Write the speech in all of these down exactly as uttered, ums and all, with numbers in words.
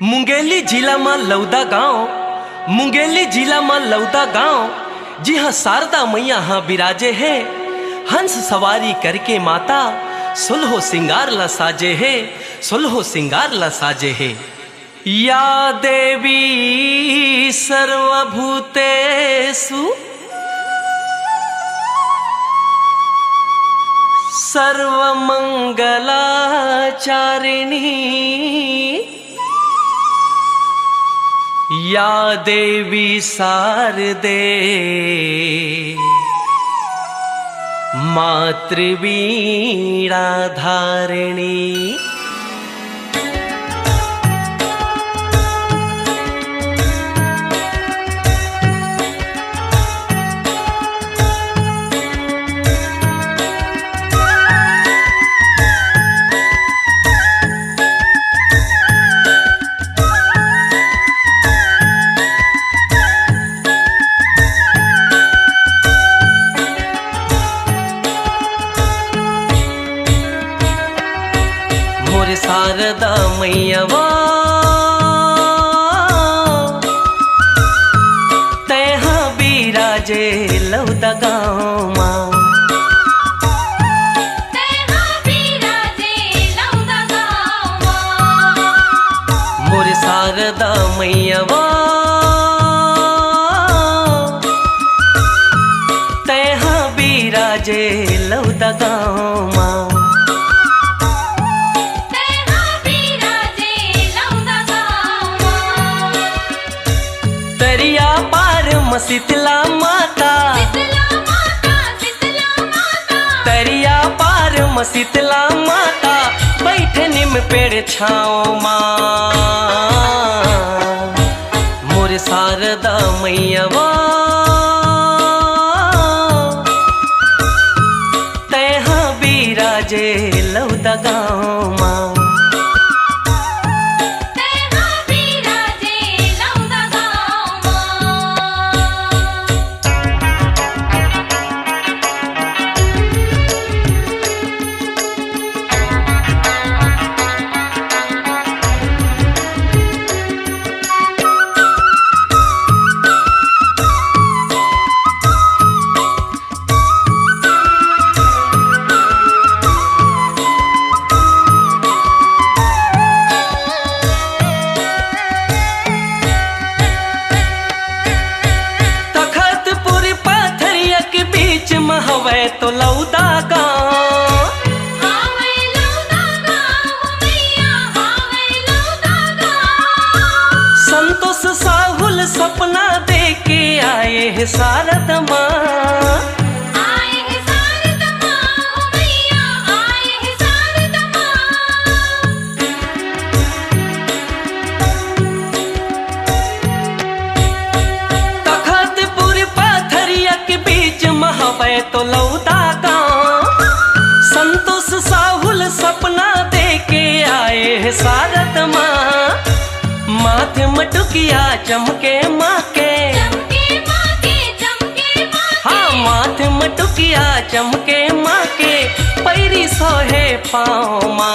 मुंगेली जिला म लौदा गांव, मुंगेली जिला म लौदा गांव, जिहां शारदा मैया ह बिराजे हे। हंस सवारी करके माता सोलहो सिंगार ल साजे हे, सोलहो सिंगार ल साजे हे। या देवी सर्वभूतेषु सर्वमंगलाचारिणी, या देवी शारदे मातृवीणा धारिणी। मोर शारदा मैया वा, तैहा बिराजे लौदा गाँव मा। तैहा बिराजे लौदा गाँव मा। मोर शारदा मैया वा, तैहा बिराजे लौदा गाँव मा। तैहा बिराजे लौदा गाँव मा। तरिया पार म शीतला माता। शीतला माता, शीतला माता। तरिया पार म शीतला माता, बइठे नीम पेड़ छाँव मा। मोर शारदा मैया वा, तैहा बिराजे लौदा गाँव मा। तैहा बिराजे लौदा गाँव मा। तखतपुर पथरिया के बीच म हवय तो लौदा गाँव। हावय लौदा गाँव, हो मैया, हावय लौदा गाँव। संतोष साहुल सपना देके आए हे शारद माँ। आए हे शारद माँ, हो मैया, आए हे शारद माँ। तखतपुर पथरिया के बीच म हवय तो लौदा गाँव। संतोष साहुल सपना देके आए हे शारद माँ। माथे म टुकिया चमके माँ के। चमके माँ के, चमके माँ के। हाँ, माथे म टुकिया चमके माँ के, पैरी सोहे पाँव मा।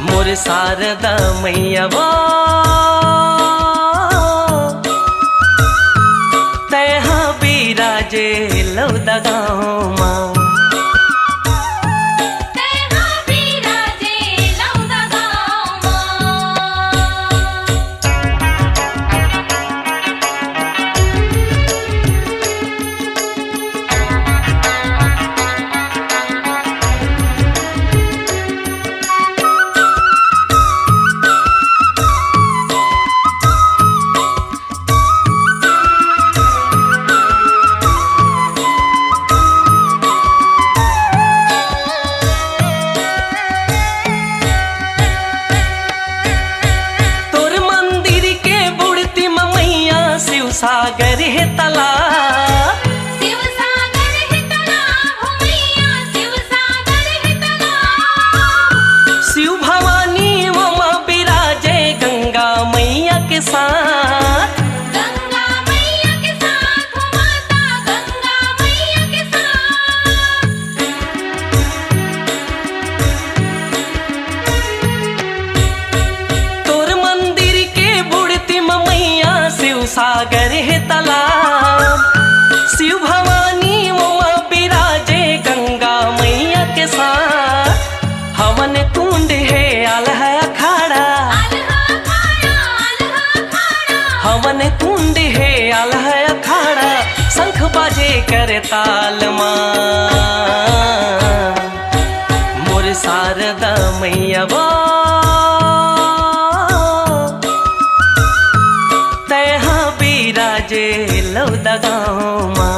मोर शारदा मैया वो, तैहा बिराजे लौदा गाँव मा। तैहा बिराजे लौदा गाँव मा। तोर मंदिर के बुड़ती म मैया शिव सागर हे तालाब। शिव सागर हे तालाब, हो मैया, शिव सागर हे तालाब। शिव भवानी ओमा बिराजे गंगा मैया के साथ। गंगा मैया के साथ, हो माता, गंगा मैया के साथ। सागर हे तालाब, शिव भवानी ओमा बिराजे गंगा मैया के साथ। हवन कुंड हे आल्हा अखाड़ा, हवन कुंड हे आल्हा अखाड़ा, शंख बाजे करताल मा। मोर शारदा मैया वो, तैहा बिराजे लौदा गाँव मा।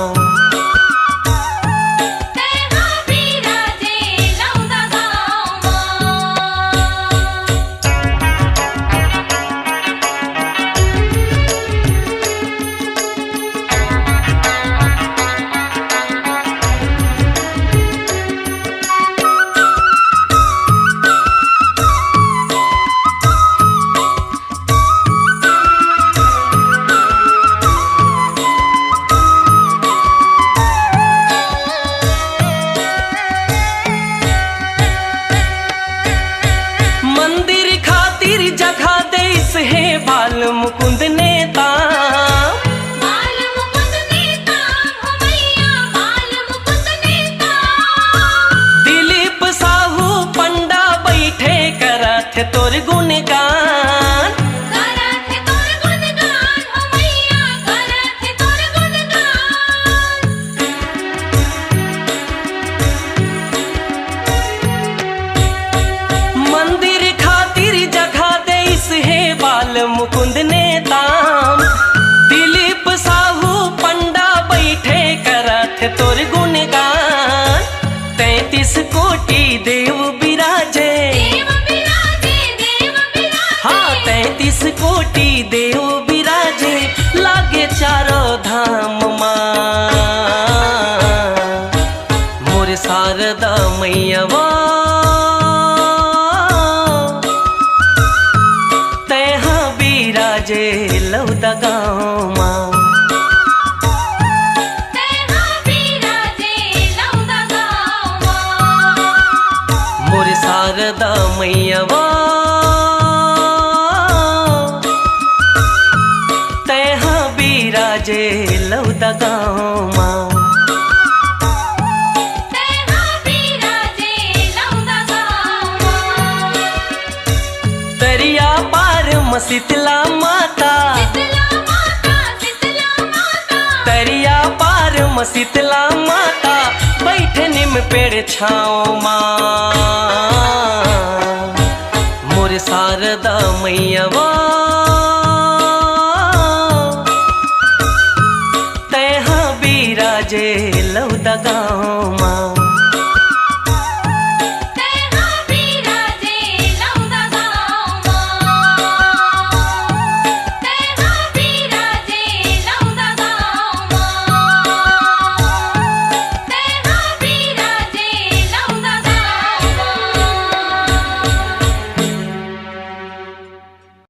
मंदिर खातिर जगह देस हे बाल मुकुंद नेता। दिलीप साहू पंडा बैठे करत हे तोर गुणगान। मंदिर खातिर जगह देस हे बाल मुकुंद नेता। दिलीप साहू पंडा बैठे करत हे तोर गुणगान। तैंतीस कोटि देव बिराजे, हाँ, तैंतीस कोटि देव बिराजे लागे चारों धाम मा। मोर शारदा मैया वो, तैहा बिराजे लौदा गाँव मा। मोर शारदा मैया वो, तैहा बिराजे लौदा गाँव मा। तरिया पार म शीतला माता, तरिया पार म शीतला माता, बैठे नीम पेड़ छाँव मा। मोर शारदा मैया वो, तैहा बिराजे लौदा गाँव